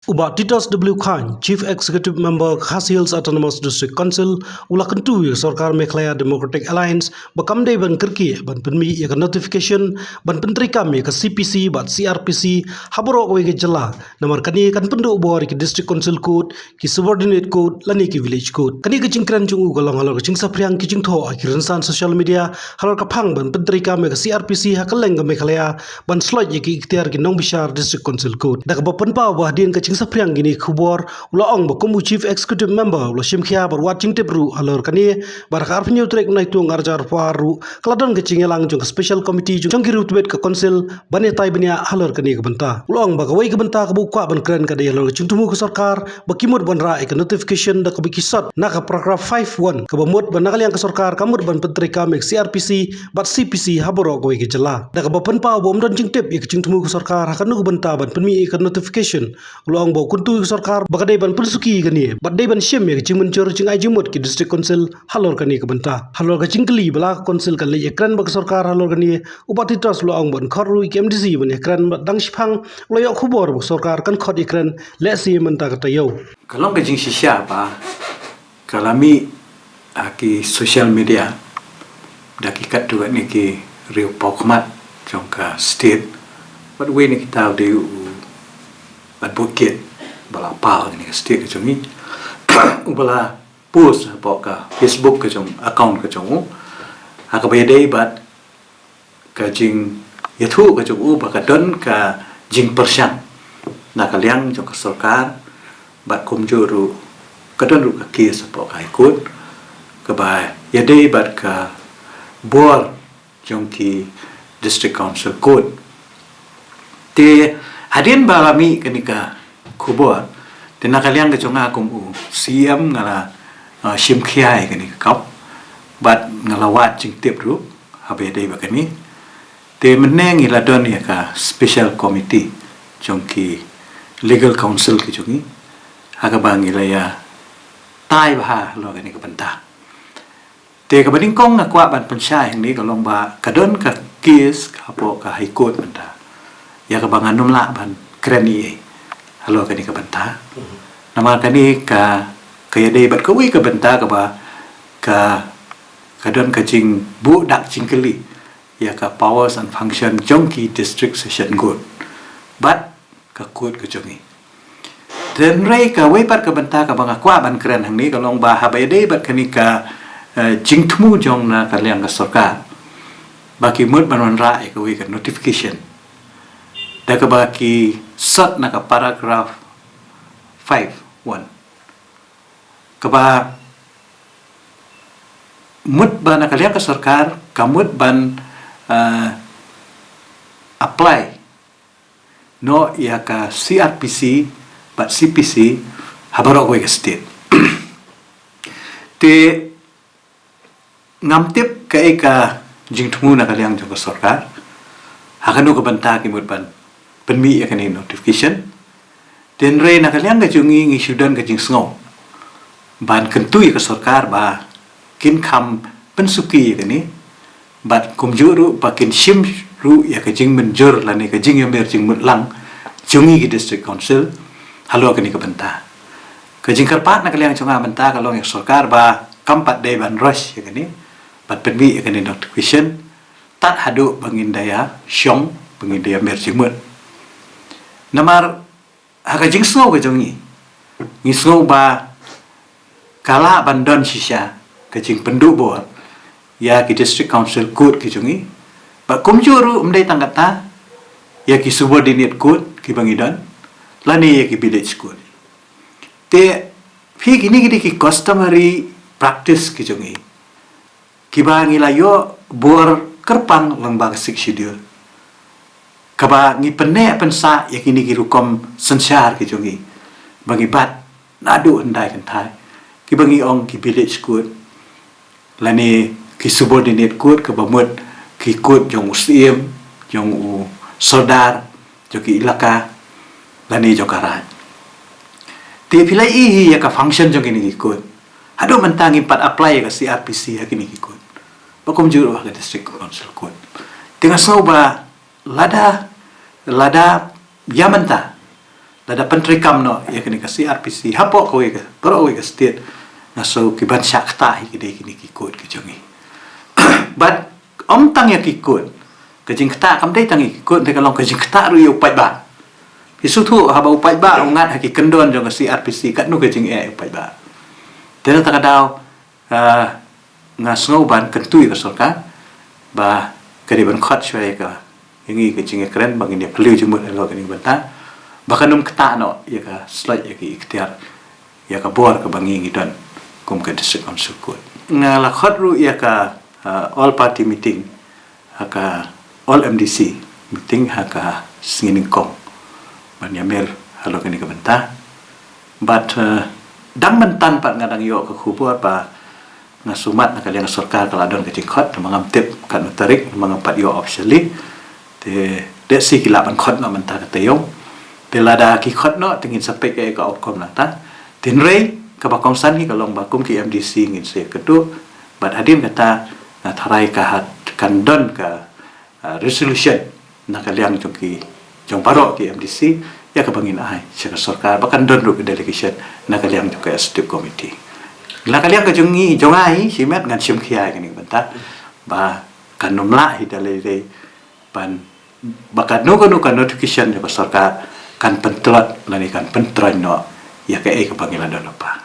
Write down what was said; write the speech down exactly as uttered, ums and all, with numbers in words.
U Bah Titos W Chyne, Chief Executive Member Khasi Hills Autonomous District Council, u la kyntu ïa ka sorkar Meghalaya Democratic Alliance ba kam dei ban kyrkieh ban pynmih ïa ka notification ban pyntreikam ïa ka C P C bad C R P C ha baroh kawei ka jylla, namar kane kan pynduh bor ïa ki District Council Court, ki Subordinate Court lane ki Village Court. Kane ka jingkren jong u ka long halor ka jingsaphriang ki jingthoh ha ki rynsan social media halor ka phang ban pyntreikam ïa ka C R P C ha kylleng ka Meghalaya ban sloit ïa ki ikhtiar ki nongbishar District Council Court. Da kaba pynpaw ba hadien ka jingsaphriang kine ki khubor, u la ong ba kum u Chief Executive Member u la shim khia bad wad jingtip ruh halor kane, bad ha ka arphew tarik u Naitung arhajar arphew ar ruh ka la don ka jingïalang jong ka Special Committee jong ki riewtbit ka Council ban ïatai bniah halor kane ka bynta. U la ong ba kawei ka bynta kaba u kwah ban kren ka dei halor ka jingthmu ka sorkar ba ki mut ban rah ïa ka notification da kaba ki sot na ka paragraph five one, kaba mut ba na ka liang ka sorkar ka mut ban pyntreikam ïa ka C R P C bad C P C ha baroh kawei ka jylla. Da kaba pynpaw ba um don jingtip ïa ka jingthmu ka sorkar ha kano ka bynta ban pynmih ïa ka notification, u la ong ba u kyntu ïa ka sorkar ba ka dei ban pynsuki ïa kane bad dei ban shim ïa ka jingmynjur jingai jingmut ki District Council halor kane ka bynta. Halor ka jingkylli ba la ka Council kan leit ïakren bad ka sorkar halor kane, u Bah Titos u la ong ban khot ruh ïa ki M D C ban ïakren bad dang shiphang u la ïoh khubor ba ka sorkar kan khot ïakren lehse mynta ka taïew. Ka long ka jingshisha ba ka la mih ha ki social media da ki katto katne ki riewpawkhmat jong ka state, bad uwei na kita u dei u advocate ba la paw ha kane ka state ka jong ngi, uba la post hapoh ka Facebook ka jong, account ka jong u, ha kaba ïadei bad ka jingïathuh ka jong u ba ka don ka jingpyrshang na ka liang jong ka sorkar, bad kumjuh ruh ka don ruh ka case hapoh ka High Court kaba ïadei bad ka bor jong ki District Council Court. Te hadien ba la mih kane ka khubor, te na ka liang ka jong nga kum u C E M nga la, uh, shim khia ïa kane ka kam, bad nga la wad jingtip ruh haba ïadei bad kane. Te mynne ngi la don ïa ka Special Committee jong ki Legal Counsel ki jong ngi, ha kaba ngi la ïatai bha halor kane ka bynta. Te kaba nyngkong nga kwah ban pynshai hangne ka long ba ka don ka case hapoh ka High Court mynta, ïa kaba ngan ym lah ban kren ei ei halor kane ka bynta. Namar kane ka, ka ïadei bad kawei ka bynta kaba ka, ka don ka jingbuh dak jingkylli ïa ka powers and function jong ki District Session Court bad ka court ka jong ngi. Hynrei kawei pat ka bynta kaba nga kwah ban kren hangne ka long ba haba ïadei bad kane ka, eh, jingthmu jong na ka liang ka sorkar ba ki mut ban wanrah ïa kawei ka notification da kaba ki sot na ka paragraph five one, kaba mut ba na ka liang ka sorkar ka mut ban, eh, apply noh ïa ka C R P C bad C P C ha baroh kawei ka state. Te ngam tip kaei ka jingthmu na ka liang jong ka sorkar, ha kano ka bynta ki mut ban pynmih ïa kane notification. Hynrei na ka liang ka jong ngi ngi shu don ka jingsngew ban kyntu ïa ka sorkar ba kin kham pynsuki ïa kane, bad kumjuh ruh ba kin shim ruh ïa ka jingmynjur lane ka jingïamer jingmut lang jong ngi ki District Council halor kane ka bynta. Ka jingkyrpad na ka liang jong nga mynta ka long ïa ka sorkar ba kam pat dei ban rush ïa kane, ban pynmih ïa kane notification tad haduh ba ngin da ïa shong, ba ngin da ïamer jingmut. Namar ha ka jingsngew ka jong ngi, ngi sngew ba ka lah ban don shisha ka jingpynduh bor ïa ki District Council Court ki jong ngi, bad kumjuh ruh ym dei tang kata, ïa ki Subordinate Court kiba ngi don lane ïa ki Village Court. Te phi, kine ki dei ki customary practice ki jong ngi kiba ngi la ïoh bor kyrpang lyngba ka Sixth Schedule, kaba ngi pynneh pynsah ïa kine ki rukom synshar ki jong ngi ba ngi bat naduh hyndai kynthai, kiba ngi ong ki Village Court lane ki Subordinate Court, kaba mut ki court jong u Syiem, jong u Sordar, jong ki ilaka lane jong ka Raid. Te phi la ïohi ïa ka function jong kine ki court. Haduh mynta ngim pat apply ïa ka C R P C ha kine ki court, ba kumjuh ruh ha ka District Council Court. Te nga sngew ba lada, lada ïa mynta Lada pyntreikam noh ïa kane ka C R P C hapoh kawei ka, baroh kawei ka state, nga sngew ki ban shah ktah hi ki dei kine ki kot ki jong ngi. Bad ym tang ïa ki kot, ka jingktah kam dei tang ïa ki kot, te ka long ka jingktah ruh ïa u paidbah. Phi sngewthuh haba u paidbah u ngat ha ki kyndon jong ka C R P C, katno ka jingeh ïa u paidbah. Te na kata ka daw, ah, nga sngew ban kyntu ïa ka sorkar ba ka dei ban khot shuwa ïa ka, ïa ngi ka jingïakren ba ngin ïa phylliew jingmut halor kane ka bynta, ba kan ym ktah noh ïa ka slot, ïa ka iktiar, ïa ka bor kaba ngi ngi don kum ka District Council Court. Nga la khot ruh ïa ka, ah, all party meeting ha ka all M D C meeting ha ka sngi nyngkong ban ïa mer halor kane ka bynta. Bad, eh, dang myntan pat nga dang ïoh ka khubor ba nga sumar na ka liang sorkar ka la don ka jingkhot, namar ngam tip katno tarik, namar ngam pat ïoh officially. Te dei shi ki lah ban khot noh mynta ka taïew. Te lada ki khot noh te ngin sa peit ïa ka outcome nangta. Te hynrei kaba kongsan hi ka long ba kum ki M D C ngin sa ïakynduh. Bad hadien kata nga tharai ka ha kan don ka, ah, resolution na ka liang jong ki, jong baroh ki M D C, ïa kaba ngin ai sha ka sorkar, ba kan don ruh ka delegation na ka liang jong ka executive committee. Na ka liang ka jong ngi, jong nga hi shimet ngan shim khia ïa kane ka bynta ba kan ym lah hi da lei lei ban, ba kano kano ka notification jong ka sorkar kan pyntlot lane kan pyntroiñ noh ïa kaei kaba ngi la don lypa.